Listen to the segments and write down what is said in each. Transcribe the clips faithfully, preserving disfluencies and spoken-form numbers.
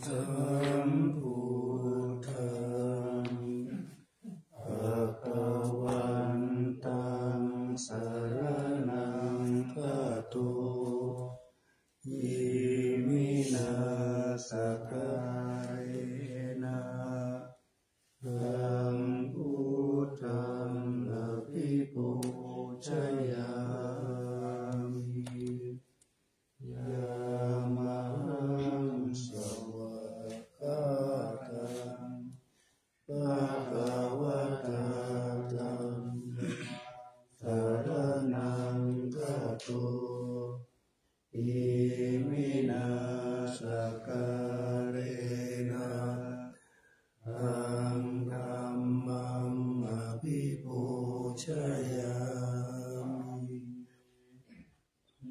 Sambuddhaṃ bhagavantaṃ saraṇaṃ gato. Iminā sakkārena taṃ buddhaṃ abhipūjayāmi. Yamhaṃ svākkhātaṃ bhagavatā dhammaṃ saraṇaṃ gato. Iminā sakkārena taṃ dhammaṃ abhipūjayāmi.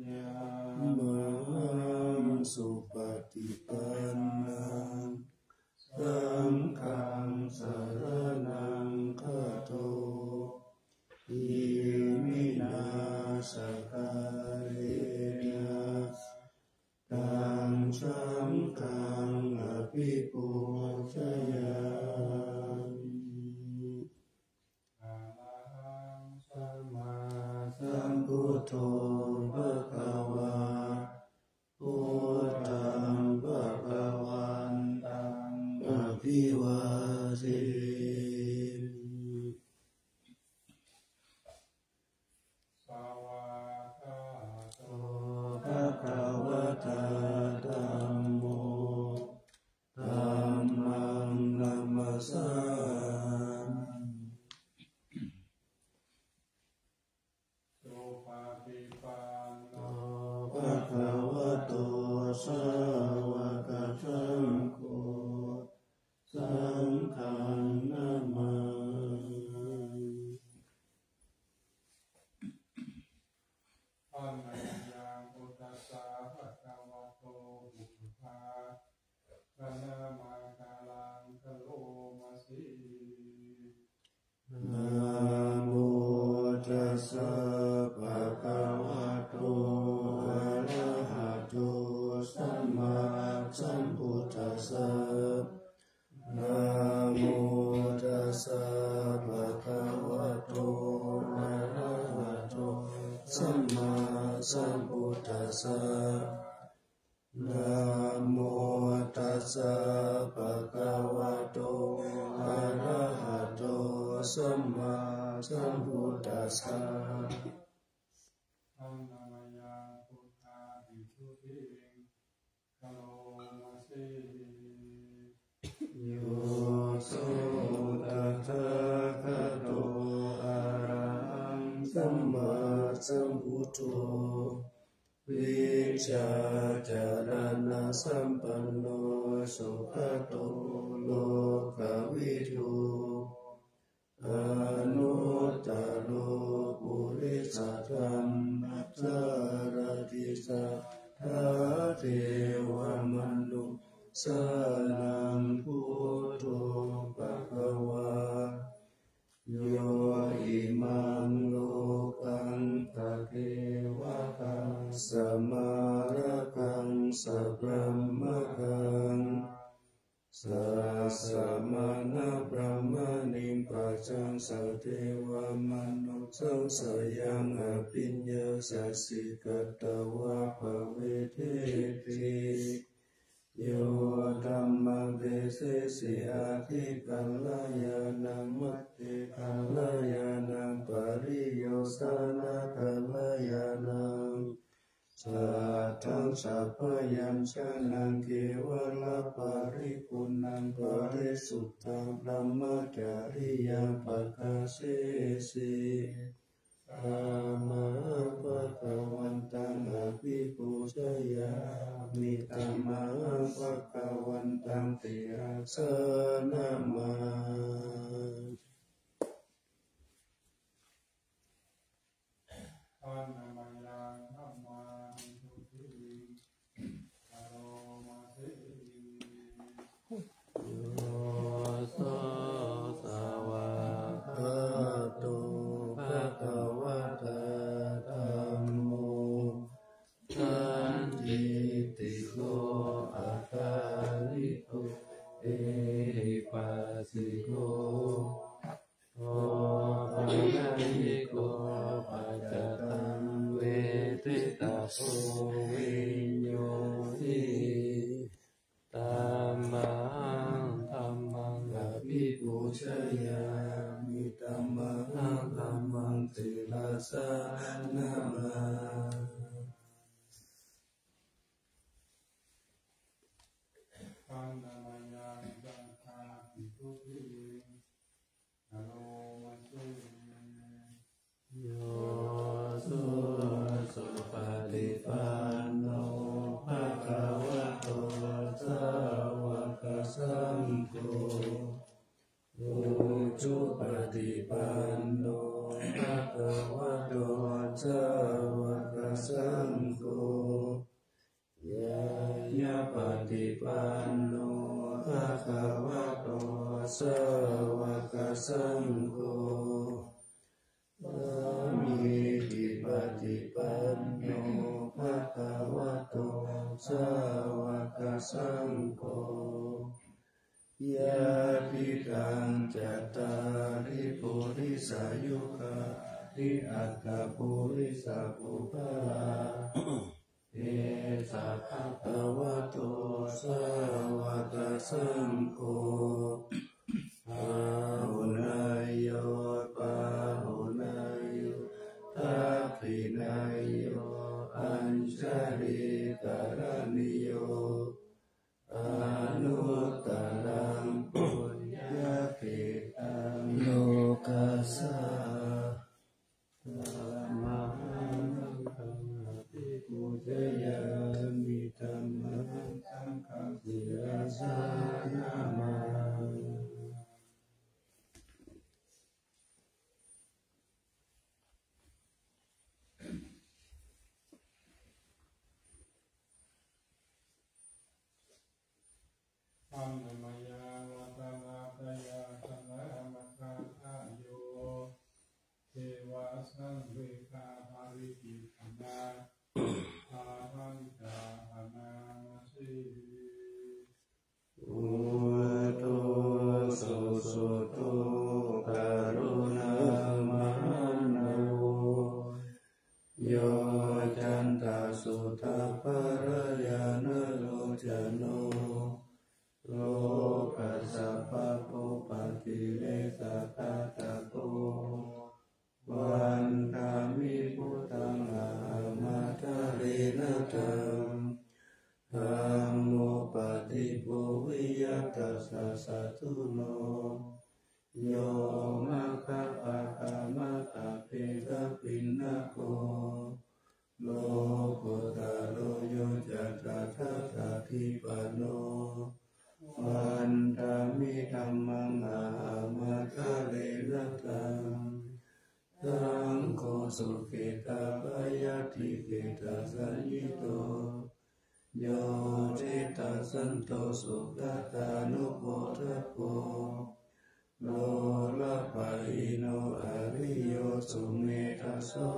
Yamhaṃ supaṭipannaṃ saṅghaṃ saraṇaṃ gato. Iminā sakkārena taṃ saṅghaṃ abhipūjayāmi. Arahaṃ sammāsambuddho bhagavā, buddhaṃ bhagavantaṃ abhivādemi. Svākkhāto bhagavatā dhammo, dhammaṃ namassāmi. Supaṭipanno bhagavato sāvakasaṅgho, saṅghaṃ namāmi. Handa mayaṃ buddhassa bhagavato pubbabhāganamakāraṃ karoma se. Namo tassa bhagavato arahato sammāsambuddhassa. Namo tassa bhagavato arahato sammāsambuddhassa. Namo tassa bhagavato arahato sammāsambuddhassa. Handa mayaṃ buddhavisuddhiṃ karoma se. Yo so tathāgato arahaṃ sammāsambuddho vijjācaraṇasampanno sugato lokavidū anuttaro purisadammasārathi satthā devamanussānaṃ buddho bhagavā. Yo imaṃ lokaṃ sadevakaṃ samārakaṃ sabrahmakaṃ sassamaṇabrāhmaṇiṃ pajaṃ sadevamanussasāyaṃ abhiññāya siddhiṃ katvā pavedeti. Yo dhammaṃ desesi atthi kalyāṇaṃ, matthe kalyāṇaṃ, pariyosānakalyāṇaṃ, sādhaṃ sabyañjanaṃ kevalaparipuṇṇaṃ parisuddhaṃ brahmacariyaṃ pakāsesi. Tamahaṃ bhagavantaṃ abhipūjayāmi. Tamahaṃ bhagavantaṃ sirasā namāmi. Handa mayaṃ dhammavisuddhiṃ karoma se. Yo so svākkhāto bhagavatā dhammo sandiṭṭhiko akāliko Handa mayaṃ saṅghāpisuddhiṃ karoma se. Yo supaṭipanno bhagavato sāvakasaṅgho, ujupaṭipanno bhagavato sāvakasaṅgho, ñāyapaṭipanno bhagavato sāvakasaṅgho, sāmīcipaṭipanno bhagavato sāvakasaṅgho, yadidaṃ cattāri purisayugāni aṭṭha purisapuggalā, esa bhagavato sāvakasaṅgho, āhuneyyo pāhuneyyo dakkhiṇeyyo añjalikaraṇīyo, anuttaraṃ puññakkhettaṃ lokassāti. Tammahaṃ abhipūjayāmi, tammahaṃ saṅghaṃ sirasā namāmi. Handa mayaṃ ratanattayasaraṇamakaṃ āyuvaḍḍhako ceva saṅghe sadā paripuññā bhavantāṃ namassāmi. Buddho susuddho karuṇāmahaṇṇavo, yoccantasuddhapallayaṇalocano, lokassa pāpūpakilesaghātako, vandāmi buddhaṃ ahaṃ ādarena taṃ. Dhammo padīpo viya tassa satthuno, yo maggapākamaggavedhapiṇṇako, lokuttaro yo ca tathāgadipano, vandāmi dhammaṃ ahaṃ ādarena taṃ. Saṅgho sukhetappayadikhettasañhito, yo diṭṭhasanto sugatānupodako, lolapahīno ariyo sumedhaso,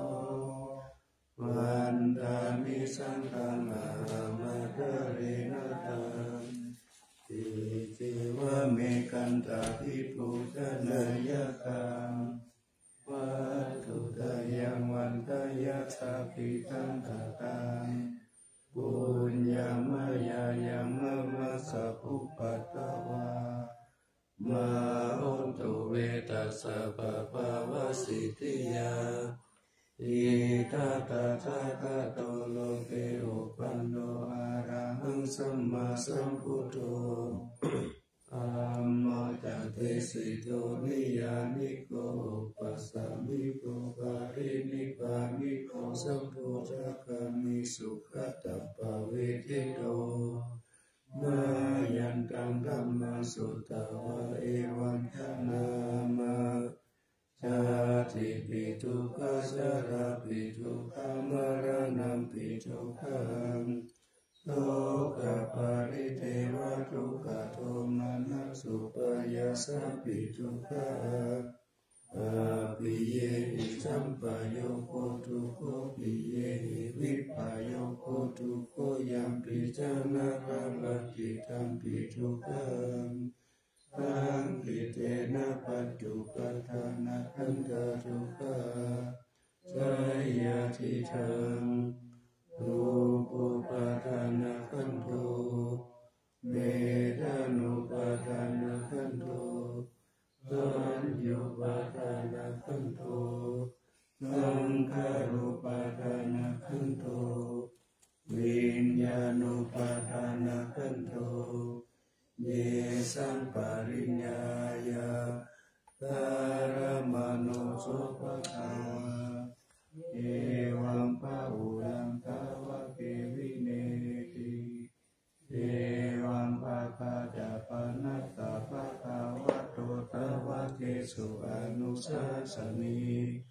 vandāmi saṅghaṃ ahaṃ ādarena taṃ. Iccevamekantabhipūjanāya khaṃ, vatthuttayaṃ vandāya sabbītiṃ gantaṃ, puññaṃ mayā yaṃ mama sabbupaddavā, mā hontu ve tassa pāpāvasittiyā. Idha tathāgato loke uppanno arahaṃ sammāsambuddho, dhammo ca desito niyyāniko opasamiko parinibbāniko sambuddhagāmi sugatāpavitito, nayantaṃ dhammaṃ sutvā evaṃ janāma, jātipi dukkha jarāpi dukkha maraṇampi dukkhaṃ, sokaparidevadukkhadomanassupāyāsāpi dukkhaṃ, appiyehi sampayogo dukkho piyehi vippayogo dukkho yampi jānatha paṭidhampi dukkhaṃ, saṅkhittena pañcupādānakkhandhā dukkhā. Seyyathidaṃ, rūpupādānakkhandho, vedanupādānakkhandho, saññupādānakkhandho, saṅkhārupādānakkhandho, viññāṇupādānakkhandho, yesaṃ pariññāya karamāno so bhagavā evaṃ bahulaṃ dvāraṃ abhineti. Evaṃ bhagavā ca panassa bhagavato dvāraketu anusāsanī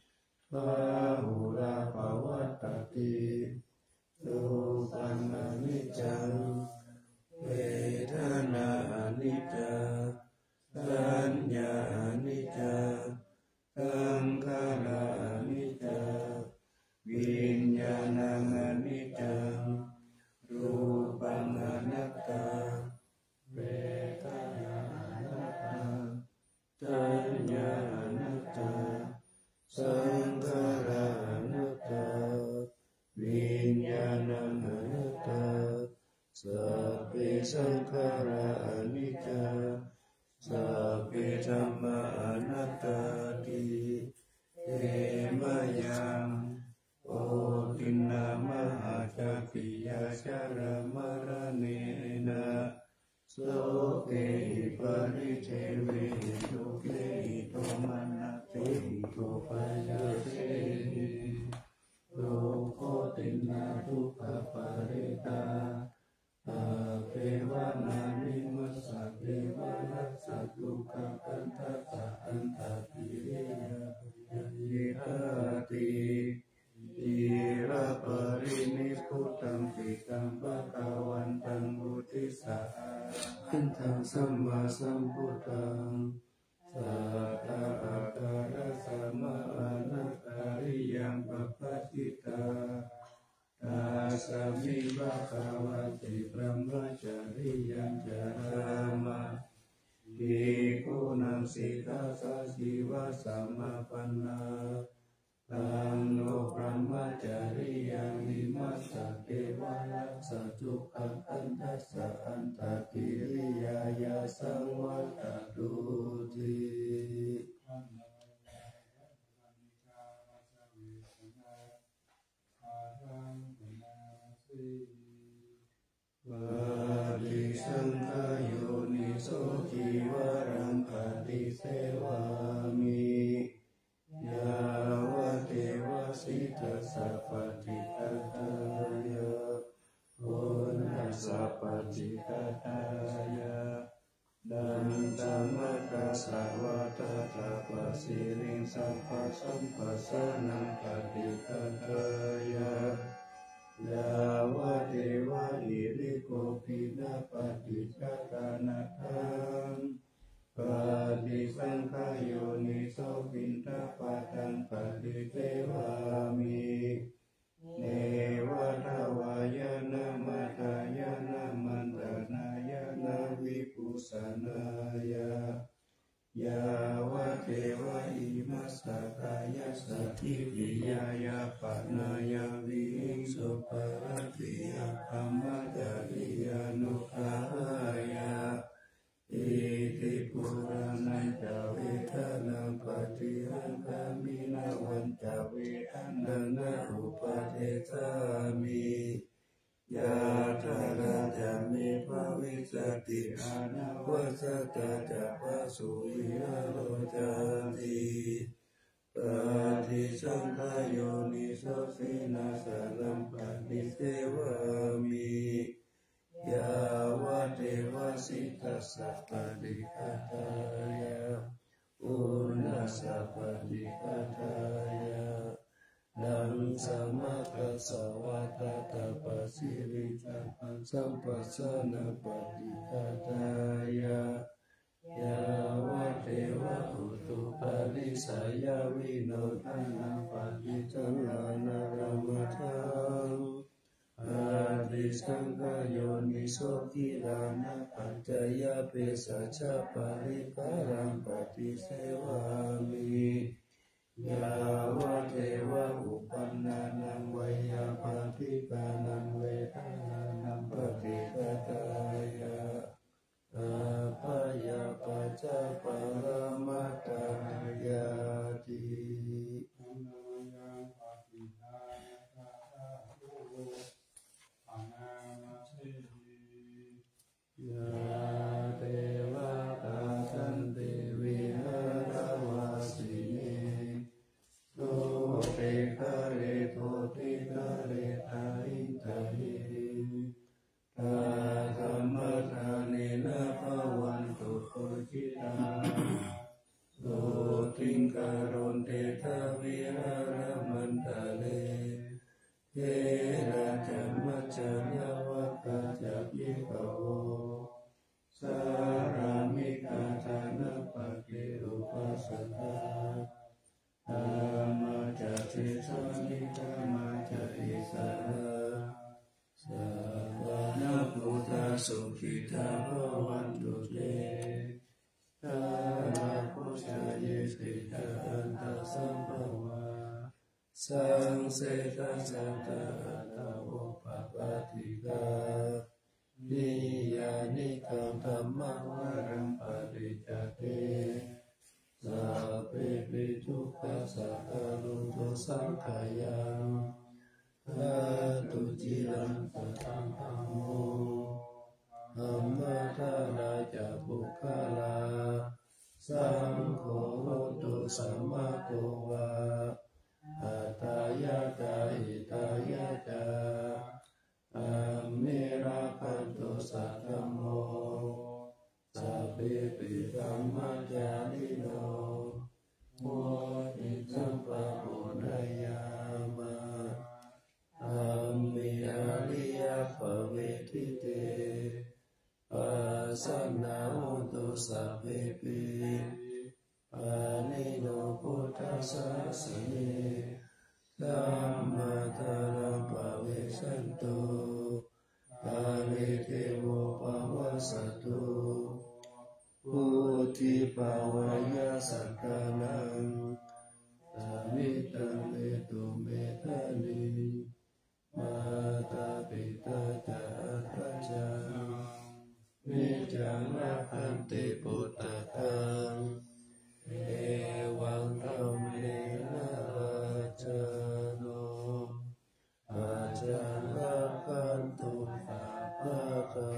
bahulā pavattati. Rūpaṃ aniccaṃ, vedanā aniccā, saññā aniccā, saṅkhārā aniccā, viññāṇaṃ aniccaṃ, rūpaṃ anattā, vedanā anattā, saññā anattā, saṅkhārā anattā, viññāṇaṃ anattā, sabbe saṅkhārā aniccā, sabbe dhammā anattāti. Te mayaṃ otiṇṇā mahāsatthiyaṃ jalamaṇaṇena sokehi paridevehi dukkhehi domanassehi upāyāsehi. Dukkhotiṇṇā dukkhaparetā averānamimassa kevalassa dukkhakandhassa antakiriyā bhayāhitāti. Ciraparinibbutampi taṃ bhagavantaṃ uddissa arahantaṃ sammāsambuddhaṃ satthā ākārasmā anakkariyaṃ pabbajitā. Tasmiṃ bhagavati brahmacariyaṃ carāma bhikkhūnaṃ sītassa jīvasamāpannā. Taṃ no brahmacariyaṃ imassa kevalassa dukkhakandhassa antakiriyāya saṃvattatu ti. Paṭisaṅkhā yoniso cīvaraṃ paṭisevāmi yāvadeva sītassa paṭighātāya, pūnassa paṭighātāya, daṅkamakasavātātapasiriṃsapāsaṃ paṭighātāya, yāvadeva hirikopinapaṭighātāya, nattham paṭisaṅkhā yoniso piṇḍapātaṃ paṭisevāmi neva davāya na madāya na maṇḍanāya na vibhūsanāya, yāvadeva imassa kāyassa ṭhitiyā yāpanāya vihiṃsuparatiyā brahmacariyānuggahāya, iti purāṇañca vedanaṃ paṭihaṅkhāmi navañca vedanaṃ na uppādessāmi, yātrā ca me bhavissati anavajjatā ca phāsuvihāro cāti. Paṭisaṅkhā yoniso senāsanaṃ paṭisevāmi yāvadeva sītassa paṭighātāya, uṇhassa paṭighātāya, daṅkamakasavātātapasiriṃsapāsaṃ paṭighātāya, yāvadeva utuparissayavinodanaṃ paṭisaṅkhānakammaddaṃ. Paṭisaṅkhā yoniso gilānapaccayabhesajjaparikkhāraṃ paṭisevāmi yāvadeva uppannānaṃ veyyābādhikānaṃ vedanānaṃ paṭighātāya, abyāpajjhaparamatāyāti. Yā te Yāvakā ca bhikkhavo sārāmikā dānapatī upāsakā, gāmā ca desā nigamā ca issarā, sappāṇabhūtā sukhitā bhavantu te. Gāravo ca ye piṭṭhacandasambhavā, saṃsedajātā athavopapātikā, niyyānikaṃ dhammavaraṃ paṭicca te, sabbepi dukkhassa karontu saṅkhayaṃ. Ṭhātu ciraṃ sataṃ dhammo, dhammaddharā ca puggalā, saṅgho hotu samaggo va, atthāya ca hitāya ca. Amhe rakkhatu saddhammo, sabbepi dhammacārino, vuḍḍhiṃ sampāpuṇeyyāma. Amhe ariyapavedite, pasannā hontu sabbepi, pāṇino buddhasāsane. Sammā dhāraṃ pavecchanto, kāle devo pavassatu. Vuḍḍhibhāvāya sattānaṃ, samiddhaṃ netu medaniṃ. Mātā pitā ca atrajaṃ, niccaṃ rakkhanti puttakaṃ. Evaṃ dhammena rājāno, pajaṃ rakkhantu sabbadā.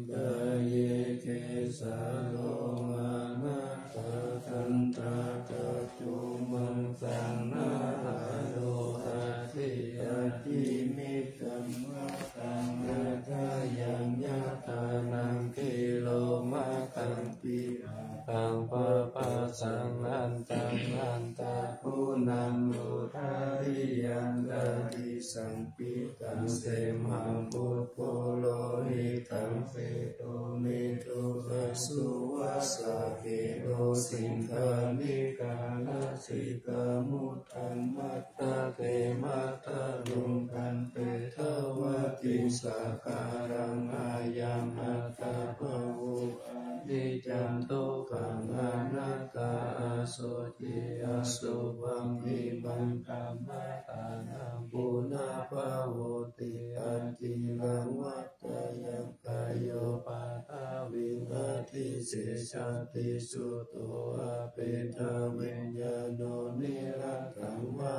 Kāye kesā lomā nakhā dantā taco maṃ saṇhāro aṭṭhī, ajjimicchaṃ vātaṃ athāyaṃ yathā naṅgī lomakam piha taṃ papphāsaṃ antaṃ antā-guṇaṃ udariyaṃ dadisaṃ pittaṃ semhaṃ puppo lohitaṃ sedo medo asūvassa khero siṅghāṇikā lasikamuddaṃ matthake mattharo khantīsudantaṃ. Ayaṃ attabhāvo aniccaṃ dukkhaṃ anattā, asuciṃ asubhaṃ imaṃ kammadānaṃ punabbhavoti aciraṃ. Vatthayaṃ kāyo paṭhaviṃ adhisessati, chuddho apesaviññāṇo niratthaṃ va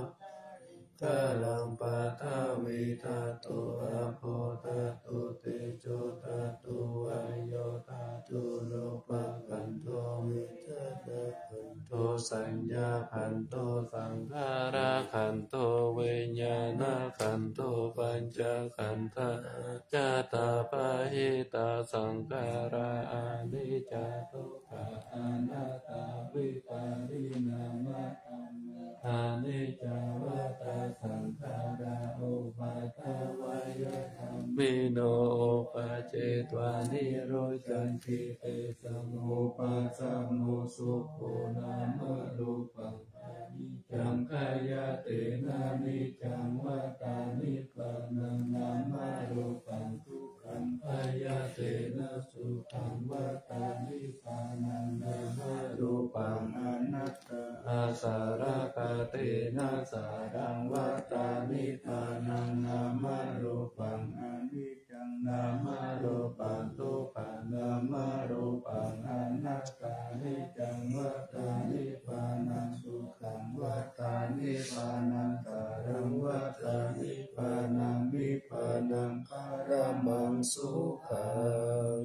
ṅgaraṃ. Paṭhavī dhātu āpo dhātu tejo dhātu vāyo dhātu rūpakkhandho vedanākkhandho saññākkhandho saṅkhārakkhandho viññāṇakkhandho pañcakkhandhā. Ajjhattabahiddhā saṅkhārā aniccā dukkhā anattā vipariṇāmadhammā. Aniccā vata saṅkhārā uppādavayadhammino, uppajjitvā nirujjhanti tesaṃ vūpasamo sukho. Nāmarūpaṃ aniccaṃ khayate naniccaṃ vata nibbānaṃ. Nāmarūpaṃ dukkhaṃ khayate nasukhaṃ vata nibbānaṃ. Nāmarūpaṃ anattā asarakatena saraṃ vata nibbānaṃ. Nāmarūpaṃ aniccaṃ nāmarūpaṃ dukkhaṃ nāmarūpaṃ anattā niccaṃ vata nibbānaṃ sukhaṃ vata nibbānaṃ saraṃ vata nibbānaṃ nibbānaṃ paramaṃ sukhaṃ.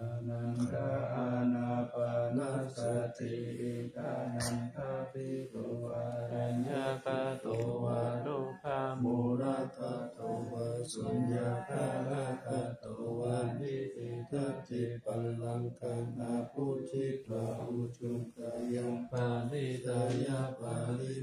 Ānandā ānāpānasati. Ṭhānaṃ ṭhāpi bhikkhū araññagato vā ruggamūlagato vā suññāgāragatto vā nidiṭṭhati pālaṅkaṃ abhujitvā ujukayaṃ parittañca pari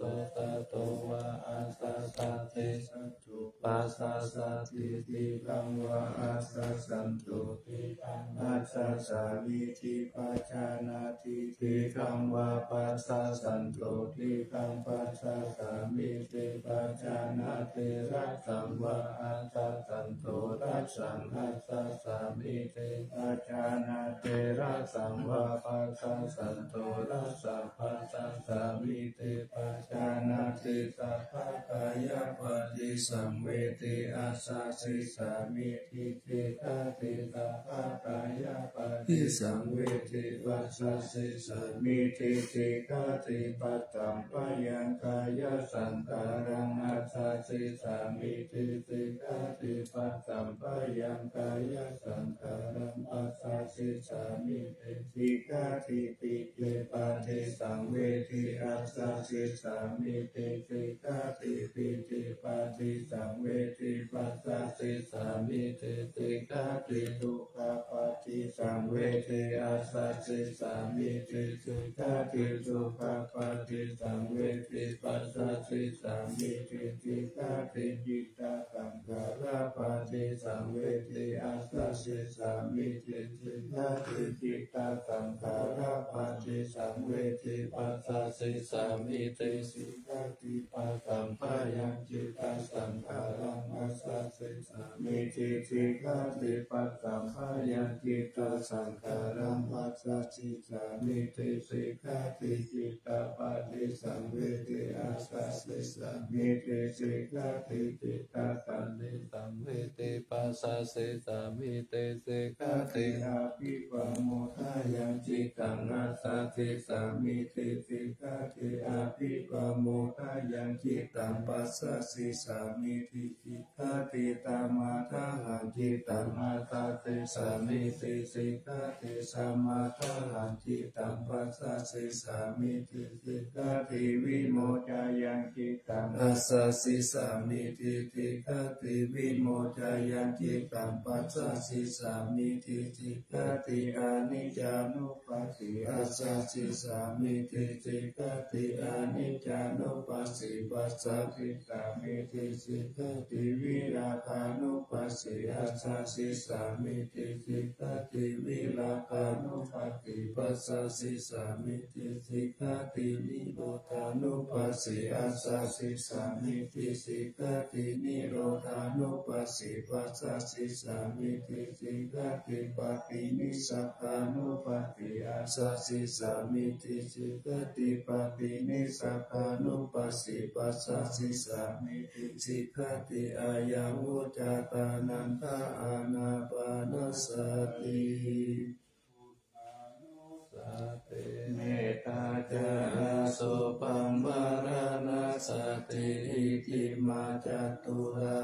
Sato vā assasati, saññū passasati, dīghaṃ vā assasatu, dīghaṃ passasāmīti pajānāti, dīghaṃ vā passasatu, dīghaṃ passasāmīti pajānāti, hrasaṃ vā assasatu, hrasaṃ passasāmīti pajānāti, hrasaṃ vā passasatu, hrasaṃ passasāmīti pajānāti, sabbakāyapaṭisaṃvedi assasisāmīti sikkati, sabbakāyapaṭisaṃvedi passasisāmīti sikkati, pasamphayaṃ kāyasaṅkhāraṃ assasisāmīti sikkati, pasamphayaṃ kāyasaṅkhāraṃ passasisāmīti sikkati, piṭṭhibhātisaṃvedi assasisāmīti sikkati, piṭṭhibhātisaṃvedi passasisāmīti sikkati, dukkhābhātisaṃvedi assasisāmīti sikkati, sukhābhātisaṃvedi passasisāmīti sikkati, cittasaṅ khārabhātisaṃvedi assasisāmīti sikkati, cittasaṅkhārabhātisaṃvedi passasisāmīti sikkati, pasamphayaṃ cittasaṅkhāraṃ assasisāmīti sikkati, pasamphayaṃ cittasaṅkhāraṃ passasisāmīti sikkati, cittapātisaṃvedi assasisāmīti sikkati, cittapātisaṃvedi passasisāmīti sikkati, abhipamodāyaṃ cittaṃ assasisāmīti sikkati, abhipamodāyaṃ cittaṃ passasisāmīti sikkati, samādāhaṃ cittaṃ assasisāmīti sikkati, samādāhaṃ cittaṃ passasisāmīti sikkati, vimocāyaṃ cittaṃ assasisāmīti sikkati, vimocāyaṃ cittaṃ passasisāmīti sikkati, aniccānupassī assasisāmīti sikkati, aniccānupassī passasisāmīti sikkati, virāgānupassī assasisāmīti sikkati, virāgānupassī passasisāmīti sikkati, nirodhānupassī assasisāmīti sikkati, nirodhānupassī passasisāmīti sikkati, paṭinissagānupassī assasisāmīti sikkati, paṭinissagānupassī passasisāmīti sikkati, ayaṃ vuccatā ānanda ānāpānasati. Mettā ca asubhaṃ maraṇassati, iccimā ca turā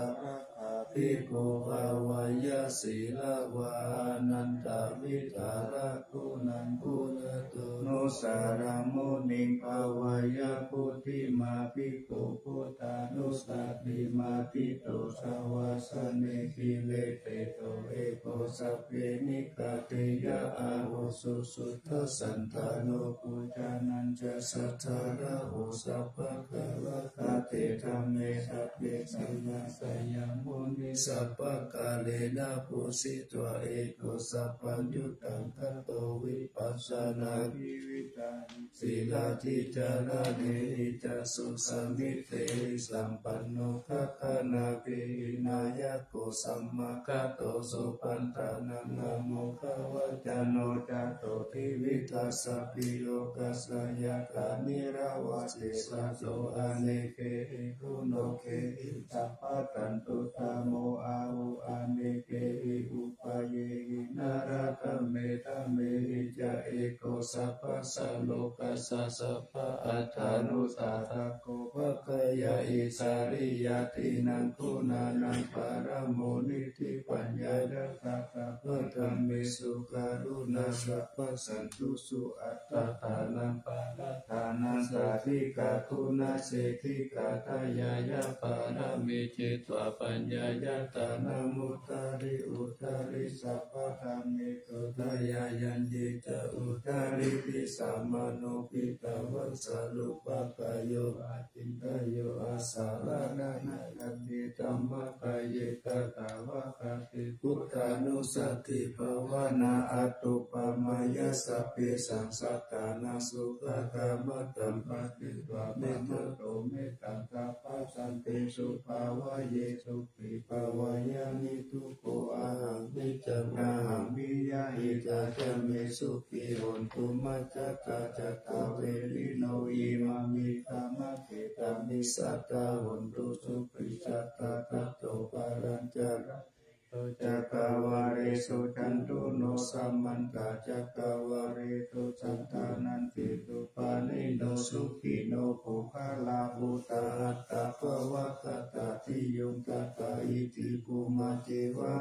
bhikkhū bhāveyya sīlavā, ānandavidhāraguṇaṃ purato nusaraṃ muniṃ, bhāveyya buddhimān bhikkhū buddhānussatiṃ abhijjhāya, savāsane sīse pañcasīlī ṭhito bhikkhū sabbe nigghāteyya, āvuso suddhasandāno bojjhaṅgā ca āsajjhagāhā, sabbakāyikā te dhamme sabbe sayyāsayā muni, sabbakālena bhuñjitva eko sapaññutaṃ, tato vipassanā vividhāhi sīlādhicāraṇehi ca susamādhihi sampanno, gaganābhidhāyako samāgato, sabbaṭṭhānaṃ amoghavacano, cātulamaṇī vividhasābhī, lokassa yātrā nirayasī, satthu anekehi guṇehi, sabbattha uttamo āhu, anekehi upayehi narakametamehi ca, eko sabbasā lokassa sabbaanussāvako, pāpaggaho acchariya, tīṇaṃ guṇānaṃ paññāya, sabbaṭṭhānesu karuṇā, sabbasatthu aṭṭhānaṃ parittā Sādhikā guṇasīlīkā, dāyāyā pāramī citvā, paññāya tānamuttari uttari. Sabbadhammesu dāyāyādi ca uttaridhi, samāno khitvāna sārūpakāyo, acintayuṃ āsaraṃ nakkhatīti, dhammakāye tathāgatā. Buddhānussatibhāvanā, atthupamayā sabbesaṃ, sattānaṃ sukhagamuttamaṃ, patiṭṭhāsi mettāmānā. Mettaṃ sabbasantesu bhāvaye, sukhī bhava yā niddukkho. Ahaṃ vijjāmi ahaṃ bhiyāhi, tā ca me sukhī hontu, majjhattā ca davilino. Imaṃ me dhammadesanāni, sadā hontu sukhī sadā. Tato palañca cakkavāḷesu, cando no samantā cakkavāḷesu, candano dakkhiṇena. Sukhino puggalā, buddhā aṭṭha gāmā, ṭhāto ṭhātiyo ṭhātā, iti bhummā devā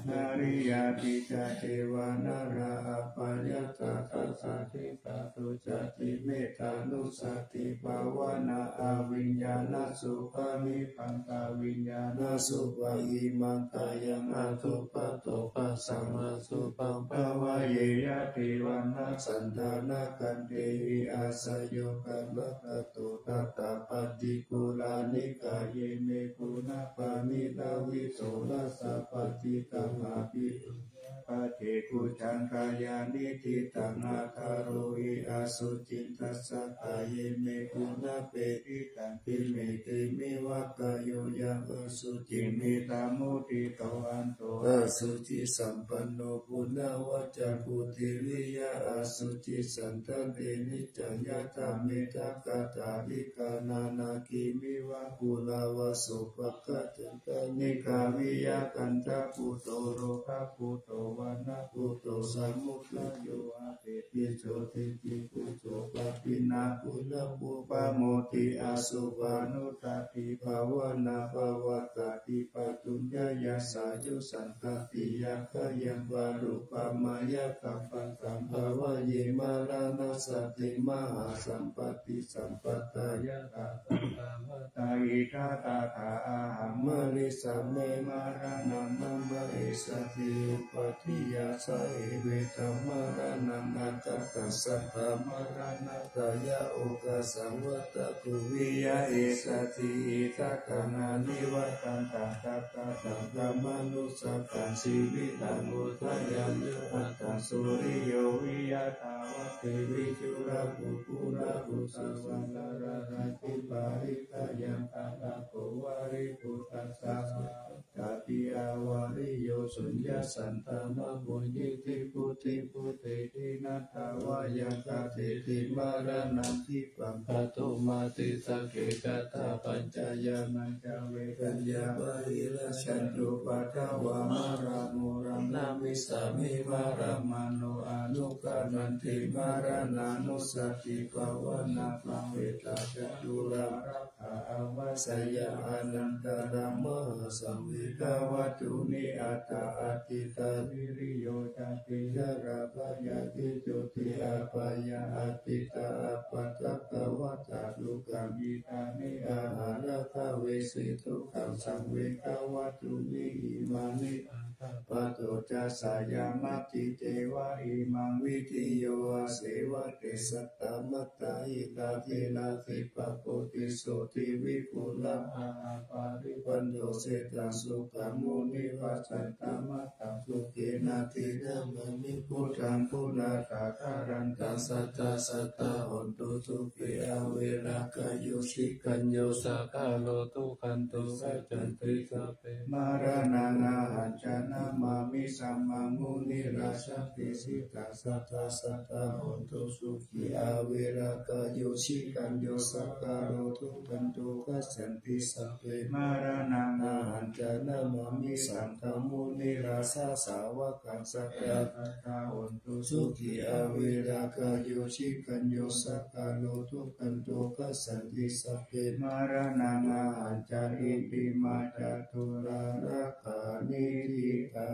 nariyā pi ca devā, nārā ābhayassā saha, diṭṭhā sucati mettānussatibhāvanā. Abhiññānasubhāvibhāsā, viññānasubhā imaṃ kāyaṃ, asubhato bhāsaṃ asubhaṃ bhāvaye. Yadi vaṇṇaṃ candamā gandhī vī, āsayo karāgato thadā, paṭikulāni kāyāni guṇapāṇino. Vītarāgesu rājā, pahitaṃ aphi dunnupāde, kuṭeṇḍu kāyāni diṭṭhaṃ, athāro hi asuciṃ dassa, kāyāni guṇapāṇino. Diṭṭhaṃ khiṇe khemeva kāyo, yaṃ asuciṃ nidaṃ muttito, ādo asucisampanno, puṇṇavajjako teviyā asuciṃ, santāne niccaṃ yathā, mettaṃ katā dīghā, nānākhemiva purakkhayā. Supakkhato ca nikkhaviya, kaṇṭaputto lomaputto, vaṇṇaputto samudayo, atepi so diṭṭhi bhūso pagghino, punappupamodati. Asupaṇṇussatibhāvanā, pavattati pāturahaṃ, yasassāyuṃ saṅghanti, yaṃ kāyaṃ arūpaṃ mayā, sabbaṃ saṃ bhāvaye maraṇassati, mahāsampattisampadaṃ. Yattha saṅghaṃ vatahi tattha ahaṃ, marissāmi maraṇaṃ mama, issati upādiyā, sahe me taṃ maraṇaṃ aggataṃ, sattā maraṇassa yā okāsaṃ, vata bhrūhi yaṃ issati, ittha kaṃ anivattantaṃ, tattha saṅghamānussaṃ, taṃ jīvitaṃ vuṭṭhāya. Yatha suriyo viya dāvati, viduḷho phuṭā bhusaṃ, vāsakāli parittayaṃ, tathāgato vārivuttasāya, āyasmā bhadantati avariyo, suññā santamā muññiṃ, nibbutiṃ vuḍḍhiti, natthā vāyaṃ kāmehi, maraṇaṃ khippaṃ, kātuṃ natīti, sagge katthapaccayā, na ca vedanaṃ vā, hīnā candhupaddavā, maraṇo nānamānissāmi, maraṇamāno anukkhaṇanti. Maraṇānussatibhāvanā, parittaṃ ca tūlaṃ, ārabbha avassayaṃ, anantaramāhaṃ, saṃvedhavatthūni, atha āditvā viriyo, jāti jarā byādhi jotī, apayanā tīṇhā, āpadakkhiṇā ca dukkhaṃ, etāni amharassa vesi dukkhaṃ, saṃvedhavatthūni imāni. Aggappatto ca sayaṃ natthi, ceva imaṃ vidiyo, asevaṃ te satta mattā, hīnā tena jivhā, koci so ṭhi viphulā, mahākāruṇiko ponodanto, seṭṭhe sukhaṃ munivaravacanaṃ, sutakaṃ sukhena dinadine, buddhaṃ pūrentu bhūmentu, sambodhimuttamaṃ, sadā sadā hontu sukhī, averā kāyo, osikhayo, saṅkhāro dukkhato, gacchanti sabbe. Maraṇaṃ ahañca namāmi, samaṃ munirajaṃ, desitaṃ sadā sadā hontu sukhī, averā kāyo, osikhayo, saṅkhāro dukkhato, gacchanti sabbe. Maraṇaṃ ahañca namāmi, saṅghaṃ munirajaṃ, sāvakaṃ sadā sadā hontu sukhī, averā kāyo, osikhayo, saṅkhāro dukkhato, gacchanti sabbe. Maraṇaṃ ahañca, iti hitāya catūhā yakkhā nididhā.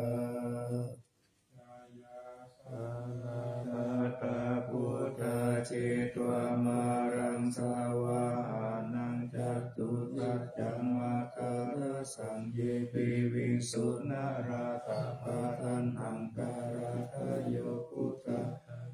Yāyā jātā sahabhūtā, chetvā mārā sāvāhanaṃ catusaccāmatarasaṃ ye piviṃsu narāsabhā taṇhaṅkarādayo buddhā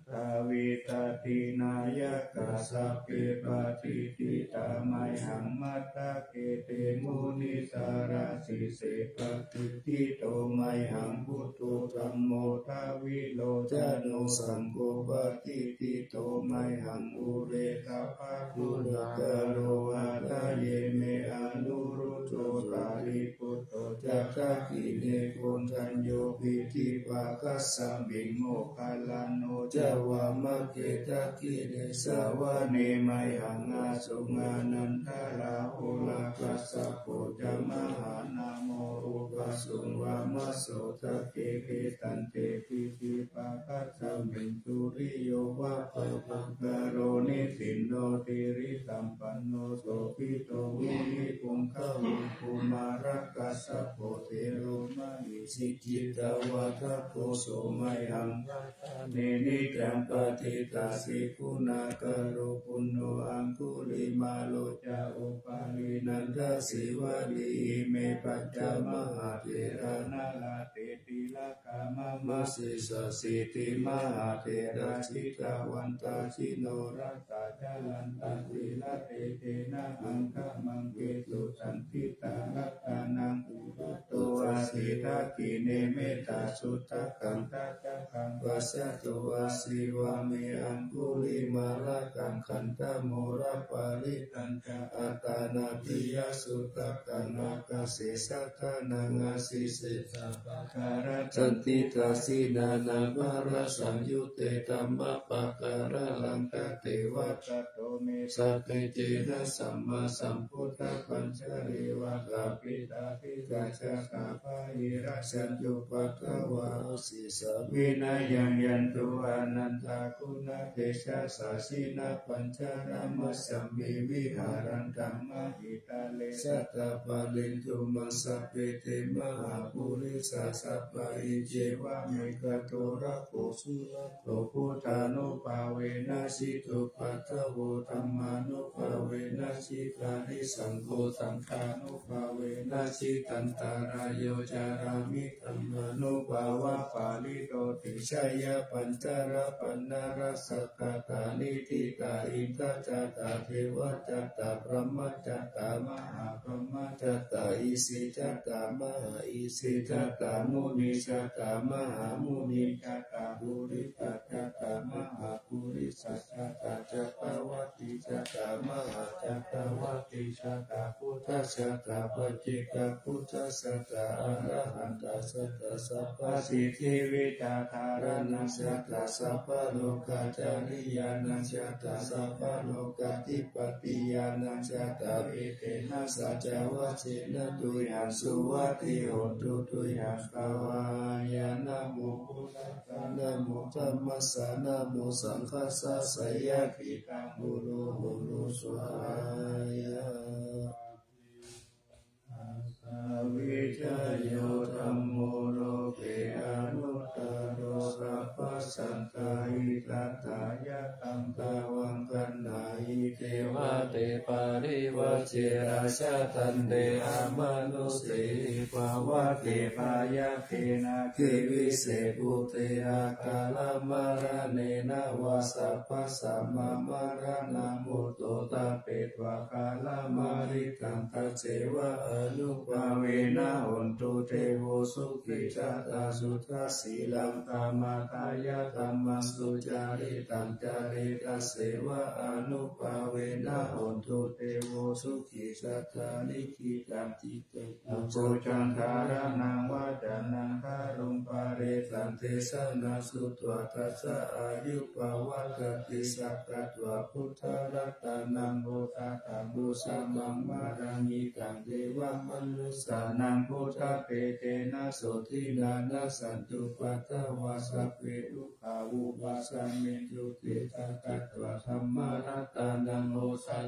aṭṭhavīsati nāyakā sabbe patiṭṭhitā mayhaṃ matthake te munissarā. Sīse patiṭṭhito mayhaṃ buddho dhammo dvilocano saṅgho patiṭṭhito mayhaṃ ure sabbaguṇākaro. Hadaye me anuruddho sārīputto ca dakkhiṇe koṇḍañño piṭṭhibhāgasmiṃ moggallāno ca vāmake. Dakkhiṇe savane mayhaṃ āsuṃ ānandarāhulā kassapo ca mahānāmo ubhāsuṃ vāmasotake. Tiṭṭhante piṭṭhibhāgasmiṃ suriyo va pabhaṅkaro nisinno sirisampanno sobhito munipuṅgavo. Kumārakassapo thero mahesī cittavādako so mayhaṃ vadane niccaṃ patiṭṭhāsi guṇākaro. Puṇṇo aṅgulimālo ca upālī nandasīvalī ime pañca mahātherā nalāṭe tilakā mama. Sesāsīti mahātherā jitavantā jinorasā jalantā sīlatejena aṅgamaṅgesu saṇṭhitā. Ratanaṃ purato āsi dakkhiṇe mettasuttakaṃ dhajaggaṃ pacchato āsi vāme aṅgulimālakaṃ. Khandhamoraparittañ ca āṭānāṭiyasuttakaṃ ākāse chadanaṃ āsi sesā pākārasaṇṭhitā. Jinānānāvarasaṃyutte dhammapākāralaṅkate vajrato me sattejena sammāsambuddhapañjareva. Kapittadīghajatā bāhirajjhattupaddavā āsi savinayaṃ yantu anantaguṇatejasā. Jinapañjaramajjhamhi viharantaṃ mahī tale sattapaddesuṃ sabbe te mahāpurisāsabhā. Ecceva me gato rakkho surakkho buddhānubhāvena jitupaddavo dhammānubhāvena jitārisaṅgho saṅghānubhāvena jitantarāyo carāmi dhammānubhāvapālito. Jayapañjarapaṇṇarasaṃ kathāni ṭhitā indajātā devajātā brahmajātā mahābrahmajātā isijātā mahāisijātā munijātā mahāmunijātā purisajātā mahāpurisajātā cakkavatijātā mahācakkavatijātā buddhajātā paccekabuddhajātā arahantajātā sabbasiddhivijjādharaṇañjātā sabbalokācariyānañjātā sabbalokādhipatiyānañjātā etena saccavajjena tuyhaṃ suvatthi hotu tuyhaṃ svākkhātā. Namo buddhassa namo dhammassa namo saṅghassa jayasiddhaṃ hotu hotu svākkhātā. Vijayo dhammo loke anuttaro sabbasattahitatthāya taṃ tvaṃ gaṇhāhi devate parivajje rājadaṇḍe amanusse pavagge byagghe nāge vise bhūte akālamaraṇena vā sabbasmā maraṇā mutto ṭhapetvā kālamāritaṃ tasseva ānubhāvena hotu devo sukhī sadā suddhasīlaṃ samādāya dhammaṃ sucaritaṃ care tasseva ānubhāvena hotu devo sukhī sadā likkhitaṃ citaṃ saccaṃ dhāraṇaṃ vacanaṃ garuṃ parittaṃ desanaṃ sutvā tassa āyu pavaḍḍhatīti. Sakkatvā buddharatanaṃ osathaṃ uttamaṃ varaṃ hitaṃ devamanussānaṃ buddhatejena sotthinā nassantupaddavā sabbe dukkhā vūpasamentu te. Sakkatvā dhammaratanaṃ osathaṃ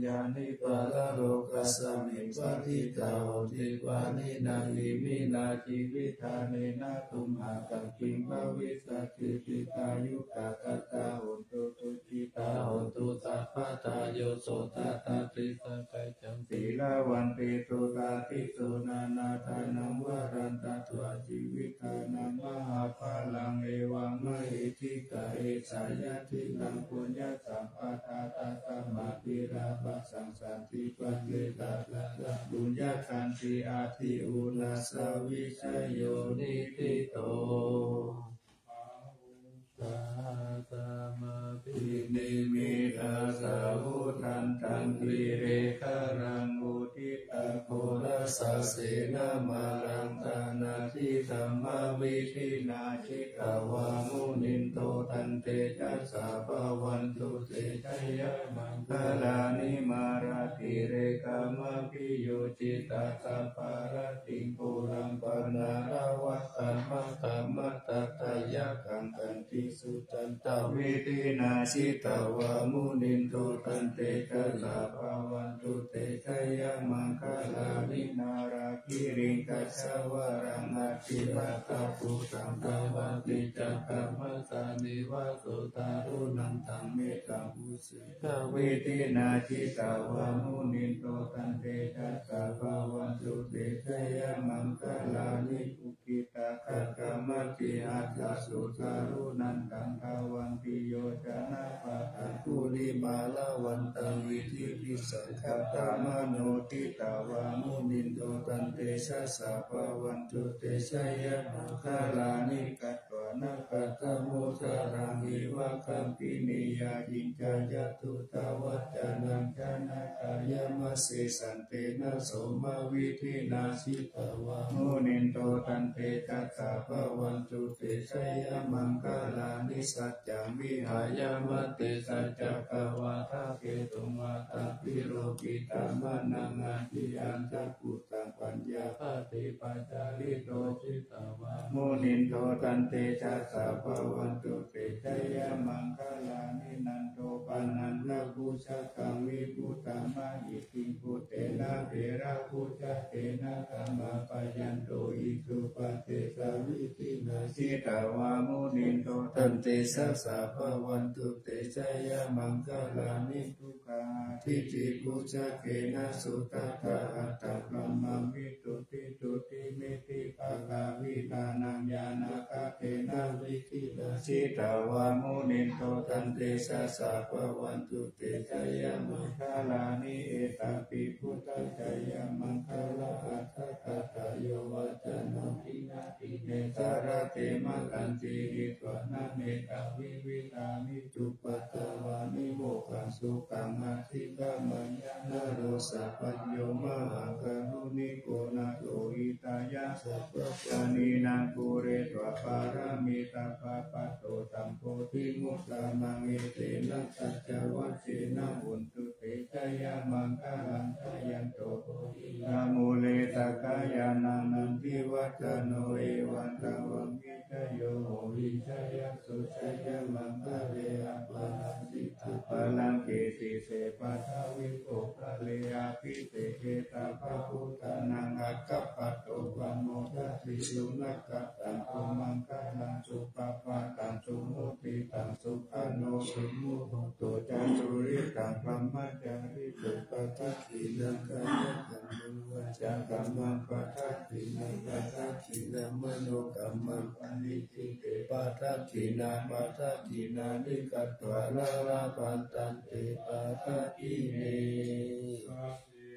puññāni paralokasmiṃ patiṭṭhā honti pāṇinā iminā jīvitthānena tumhākaṃ kiṃ bhavissati dīghāyukā sadā hontu sukhitā hontu sabbadā. Yo sotthāsi sakkañjaṃ sīlavantesu dādisū nānādānaṃ varaṃ datvā jīvitthānaṃ mahapphalaṃ. Evaṃ mahiddhikā esa yadidaṃ puññasampadā tasmā dīvā rakkhanti paṇḍitānañca puññakkhettaṃ ādi uṇhissavijayo niṭṭhito. Sahassamabhinimmitasāvudhantaṃ girigabbharaṃ uditaghorasasenamāraṃ dānādidhammavidhinā jitavā munindo tantejasā bhavatu te jayamaṅgalāni. Mārātirekamabhiyujjhitasabbarattiṃ ghorampanāḷavakamakkhamathaddhayakkhaṃ khantīsudantavidhinā jitavā munindo tantejasā bhavatu te jayamaṅgalāni. Nāḷāgiriṃ gajavaraṃ atimattabhūtaṃ dāvaggicakkamasanīva sudāruṇantaṃ mettambusekavidhinā jitavā munindo tantejasā bhavatu te jayamaṅgalāni. Ukkhittakhaggamatihatthasudāruṇantaṃ dhāvantiyojanapathaṅgulimālavantaṃ iddhībhisaṅkhatamano jitavā munindo tantejasā bhavatu te jayamaṅgalāni. Katvāna kaṭṭhamudaraṃ iva gabbhinīyā ciñcāya duṭṭhavacanaṃ janakāyamajjhe santena somavidhinā jitavā munindo tantejasā bhavatu te jayamaṅgalāni. Saccaṃ vihāya matisaccakavādaketuṃ vādābhiropitamanaṃ atiandhabhūtaṃ paññāpadīpajalito jitavā munindo tantejasā bhavatu te jayamaṅgalāni. Nandopanandabhujagaṃ vibudhaṃ mahiddhiṃ puttena therabhujagena damāpayanto iddhūpadesavidhinā jitavā munindo tantejasā bhavatu te jayamaṅgalāni. Duggāhadiṭṭhibhujagena sudaṭṭhahatthaṃ brahmaṃvisuddhijutimiddhibakābhidhānaṃ ñāṇāgadena vidhinā jitavā munindo tantejasā bhavatu te jayamaṅgalāni. Etāpi buddhajayamaṅgalaaṭṭhagāthā yo vācano dinadine sarate matandī hitvāna nekavividhāni cupaddavāni mokkhaṃ sukhaṃ adhigameyya naro sapañño. Mahākāruṇiko nātho hitāya sabbapāṇinaṃ pūretvā pāramī sabbā patto sambodhimuttamaṃ. Etena saccavajjena hotu te jayamaṅgalaṃ. Jayanto bodhiyā mūle sakyānaṃ nandivaḍḍhano evaṃ tvaṃ vijayo hohi jayassu jayamaṅgale. Aparājitapallaṅke sīse paṭhavipokkhare abhiseke sabbabuddhānaṃ aggappatto pammo Sunakkhattaṃ sumaṅgalaṃ supabhātaṃ suhuṭṭhitaṃ sukhaṇo sumuhutto ca suyiṭṭhaṃ brahmacārisu padakkhiṇaṃ kāyakammaṃ vācākammaṃ padakkhiṇaṃ padakkhiṇaṃ manokammaṃ paṇidhī te padakkhiṇā padakkhiṇāni katvāna labhantatthe padakkhiṇe. Sabbe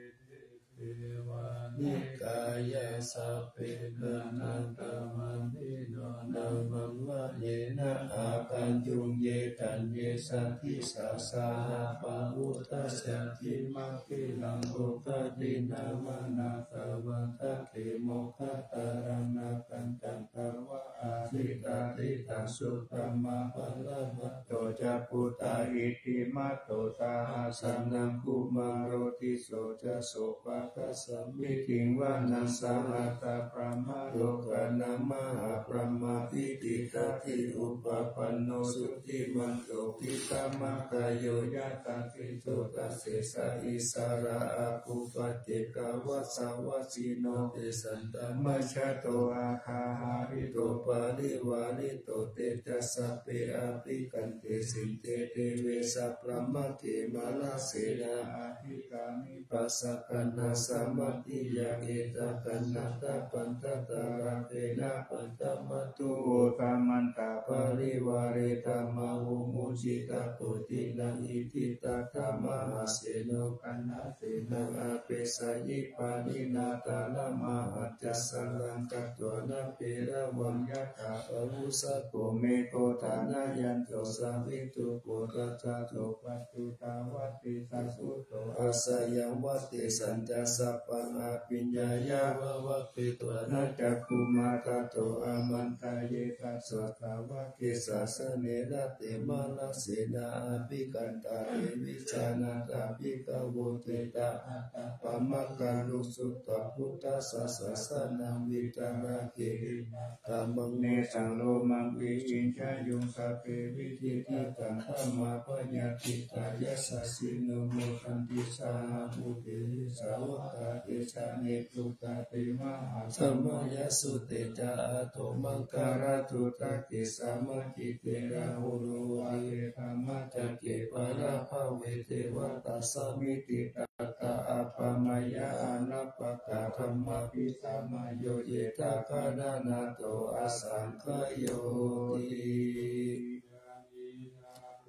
te devanikāyā sabbe nānattavaṇṇino nāmanvayena āgañchuṃ ye caññe sadisā saha pavutthajja dimākhīlaṃ oghatiṇṇamanāsavatthakhemoghataraṃ nāgantaṃ dvāraṃ adhiṭṭheyya. Taṃ sutvā bhagavato ca puttā iddhimato saha sanaṅkumāro tisso ca sopāga samitiṃ vanaṃ sahassabrahmalokānaṃ mahābrahmābhitiṭṭhati. Upapanno jutimanto vijjāmakāyo yasassi so tassa issarā āguṃ paccekavasavattino. Tesañca majjhato āga hārito parivārito. Te ca sabbe abhikkante sinde deve sabrahmake mārasenā abhikkāmi. Passa kaṇhassa mandiyaṃ etha kaṇhatha pañcatarāgena pañcamattu. Odāmantā parivāretha mā vo muñcittha koci naṃ. Iti tattha mahāseno kaṇhasenaṃ apesayi pāṇinā talamāhacca saraṃ katvāna bheravaṃ yathā pāvussako megho thanayanto savijjuko. Tañca so paccudāvatti saṅkuddho asayaṃvatti. Tañca sabbaṃ abhiññāya vavakkhitvāna cakkhumā tato āmantayi satthā sāvake sāsane. Rāhulā mārasenā abhikkantā te vijānātha bhikkhavo. Te ca ātappamakaruṃ sutvā buddhassa sāsanaṃ vītarāgehi nānāparaṃ nesaṃ lomaṃ kiñcīyuṃ. Sabbe vijitasaṅgāmā bhayātītā yasassino modanti saha bhūtehi sāvakā te janesutāti. Mahāsamayasutte ca ātappamakaruṃ sutvā buddhassa sāsanaṃ. Samācite rāhulo vāhesamassake pālābhave devatā samitiṃ tattha appamāya anāpakā dhammābhisamayo cetakanānato asaṅkhāyoti.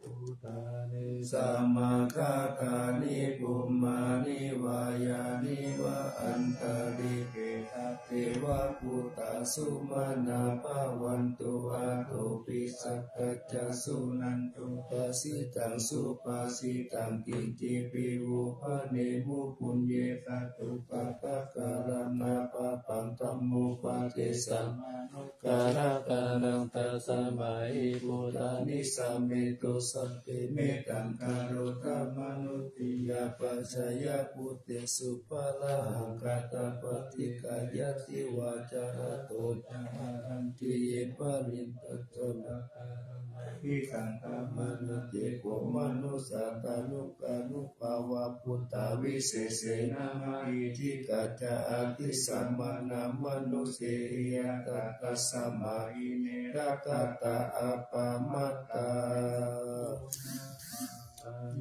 Bhūtāni samāgatāni bhummāni vā yāni va antalikkhe tatheva bhūtā sumanā bhavantu athopi sakkacca suṇantu bhāsitaṃ. Subhāsitaṃ kiñcipi vo bhaṇemu puññe satupakkāraṃ na pāpaṃ dhammūpadesamānu kkara karaṃ. Tasmā hi bhūtā nisāmetho sabbe mettaṃ karotha mānusiyā pajāya bhūtesu pāpaggahaṃ. Kāyapaṭikāyāti vācāhato ca haraṃ tiye parittato hitaṃ kammāna te kho manussā tanukkānu bhāvabhūtā visesena mahiddhikā ca abhisamānā mānusehiyatā tasmā hi ne rakkhatha appamattā.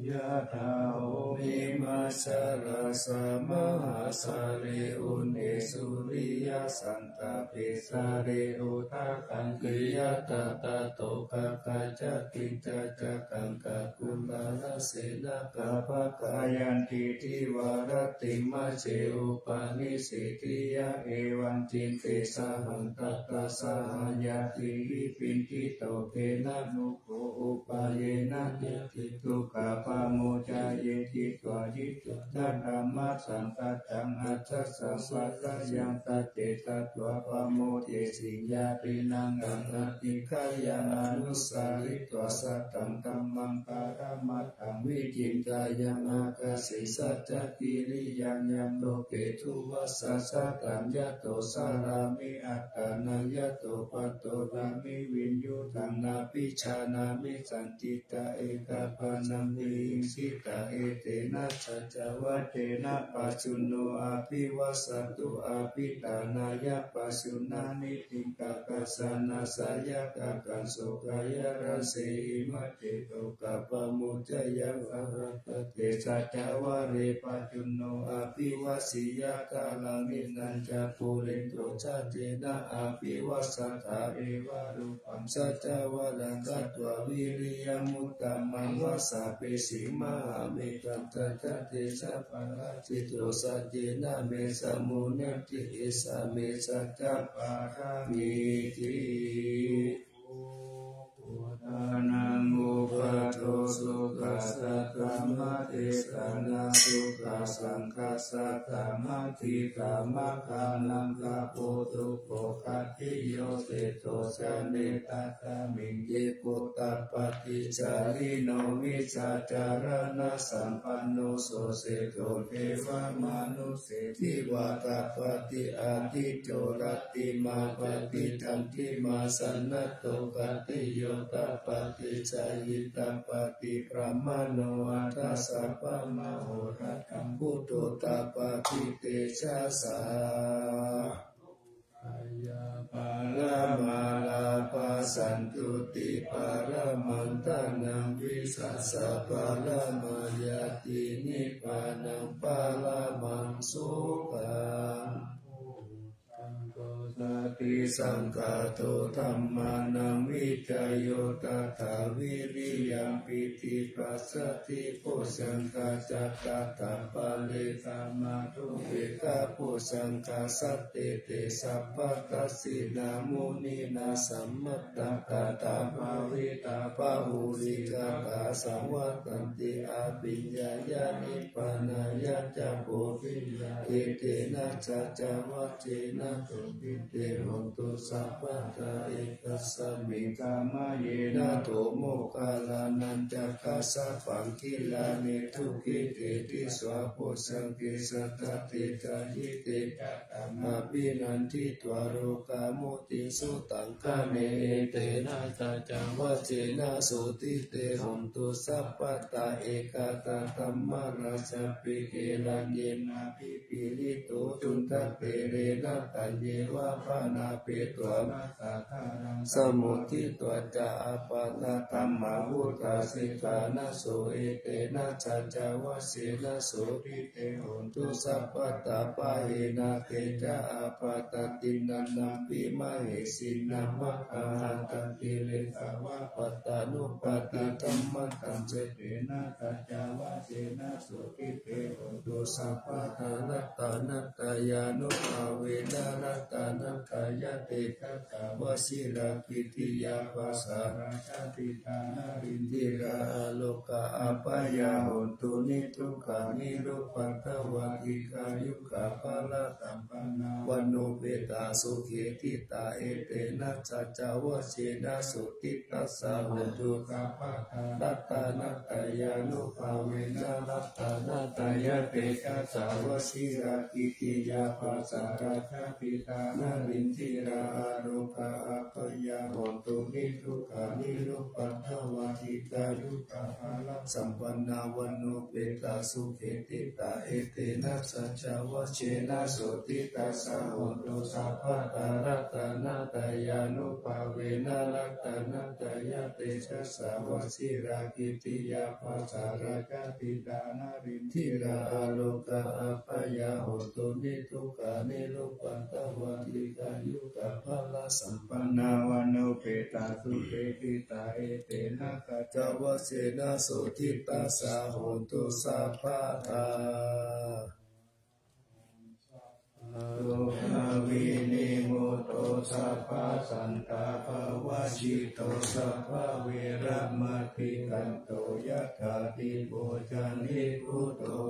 Yathā bhummimajjharasā mahāsāgare uddesuriyasan tape jale udakaṃ khiyatattato khaggaṃ cha tiṃ cha ca khaṅkhā kurāna senā kabbakkhā yanti divā rattiṃ majjhe upanissi tiyā evaṃ diṭṭhe sahaṃ tattha saha ñātibhi piṇḍito khena nuggo upāyena ñāti dukkhā pamuccayeti. Dvādesa ca dhammasaṃ saccaṃ ajjhattaṃ vācāyaṃ sacce tatvā pamodesi. Ñātīnaṃ taṃ adhikkāya anussaritvā satthaṃ dhammaṃ paramatthaṃ vicindeyya ākāse saccakiriyaṃ. Yamloke duvassa sataṃ yato carāmi attānaṃ yato patto carāmi viññūhīnaṃ nābhijānāmi sañcittā ekabaṇaṃ Sita etena saccavajjena pajjunno abhivajjattu abhiṭhānāya pajjunā niṭṭhitāya janasāya kaṇhassa kāyarajjena ceto kappamojayāva. Te saccavajje pajjunno abhivajjeyya kālaṃ tiṇṇañca purindo saccena abhivajjatha evarupaṃ saccavajjena katvā viriyamuttamaṃ vāsavassī mahāmeghā satta tejapālajjito saccena me samudatti esa me saccapāramīti. Puttānaṃ mokkhaṃ sukhaṃ saddhammadesanā sukhaṃ saṅghassa saddhammaṭṭhikamagānaṃ tapo dukkhopaṭiyoseṭṭho ca netasmiṃ ye puttāpaṭicārino vijjācaraṇasampanno so seṭṭho devamanu ssetti vā tapati ādicco rattimāpati candimā sannaddho khattiyo tapati jhāyī tapati brāhmaṇo atha sabbamahorattiṃ buddho tapati tejasā. Kaya paramā lābhā santuṭṭhi paramaṃ dhanaṃ vissāsa paramā ñāti nibbānaṃ paramaṃ sukhaṃ. Saṅgho satisaṅkhāto dhammānaṃ vicayo tathā viriyampīti passaddhi bojjhaṅgā ca tathāpare samadho pekkhabojjhaṅgā sattete sabbadassinā muninā sammadakkhātā bhāvitā bahulīkatā saṃvattanti abhiññāya nibbānāya ca bodhiyā. Etena saccavajjena sotthi te hotu sabbadā ekasmiṃ samaye nātho moggallānañca kassapaṃ gilāne dukkhite disvā bojjhaṅge satta te jhāyī te ca taṃ abhinanditvā rogā mucciṃsu taṅkhaṇe. Etena saccavajjena sotthi te hotu sabbadā ekadā dhammarājāpi gelaññenābhipīḷito cundattherena taññeva bhaṇāpetvā mātādāraṃ samūṭitvā ca ābādhā tamhā vuṭṭhāsi ṭhānaso. Etena saccavajjena sotthi te hotu sabbadā pahīnā te ca ābādhā tiṇṇannampi mahesinaṃ maggāhatakilesāva pattānuppattidhammataṃ etena saccavajjena sotthi te hotu sabbadā ratanattayānubhāvena ratanattayatejasā vajirakkhittiyā pāsārajjapītā narindiyā arogā abyā hontu niddukkhā nirupaddavā dīghāyukā balā sampannā vaṇṇuppetā sukhī ṭhitā. Etena saccavajjena sotthi tassa hotu sabbadā ratanattayānubhāvena ratanattayatejasā vajirakkhittiyā pāsārajjapītā narindiyā arogā abyā hontu niddukkhā nirupaddavā dīghāyukā balā sampannā vaṇṇuppetā sukhī ṭhitā. Etena saccavajjena sotthi tassa hotu sabbadā ratanattayānubhāvena ratanattayatejasā vajirakkhittiyā pāsārajjapītā narindiyā arogā abyā hontu niddukkhā nirupaddavā dīghāyukā balā sampannā vaṇṇuppetā sukhī ṭhitā. Etena saccavajjena sotthi tassa hotu sabbadā. Rogā vinimutto sabbasantāpavajjito sabbaveramatikkanto yathādhipajjani buddho.